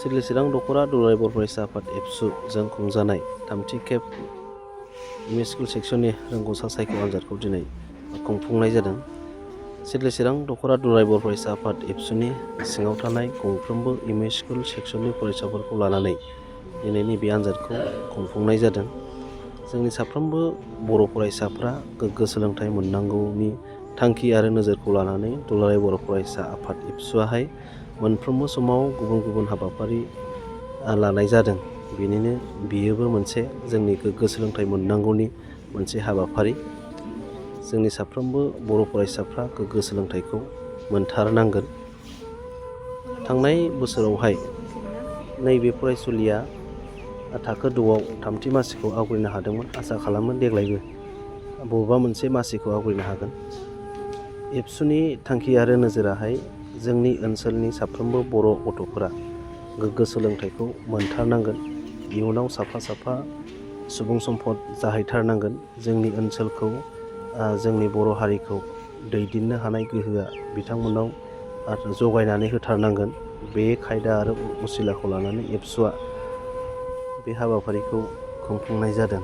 सिदली-चिरां दख'रा दुलाराय बर' फरायसा आफाद एबसुजों खुंजानाय थामथि खेब एम.इ. स्कुल सेक्सननि रोंग'सा सायख' आनजादखौ दिनै खुंफुंनाय जादों। सिदली-चिरां दख'रा दुलाराय बर' फरायसा आफाद एबसुनि सिङाव थानाय गंफ्रोमबो एम.इ. स्कुल सेक्सननि फरायसाफोरखौ लानानै दिनैनि बे आनजादखौ खुंफुंनाय जादों। जोंनि साफ्रोमबो बर' फरायसाफ्रा गोग्गो सोलोंथाइ मोननांगौनि थांखि आरो नोजोरखौ लानानै दुलाराय बर' फरायसा आफाद एबसुआहाय मोनफ्रोमबो समाव गुबुन गुबुन हाबाफारि लानाय जादों। बेयोबो मोनसे जोंनि गोग्गो सोलोंथाइ मोननांगौनि मोनसे हाबाफारि। जोंनि साफ्रोमबो बर' फरायसाफ्रा गोग्गो सोलोंथाइखौ मोनथारनांगोन। थांनाय बोसोरावहाय नैबे फरायसुलिया थाखो 6आव थामथि मासिखौ आवग्रिनो हादोंमोन। आसा खालामो देग्लायबो बबेबा मोनसे मासिखौ आवग्रिनो हागोन। एबसुनि थांखि आरो नोजोराहाय जोंनि ओनसोलनि साफ्रोमबो बर' गथ'फोरा गोग्गो सोलोंथाइखौ मोनथारनांगोन। इयुनाव साफा साफा सुबुं सम्पद जाहैथारनांगोन। जोंनि ओनसोलखौ जोंनि बर' हारिखौ दैदेननो हानाय गोहोआ बिथांमोनाव जगायनानै होथारनांगोन। बे खायदा आरो उसिलाखौ लानानै एबसुआ बे हाबाफारिखौ खुंफुंनाय जादों।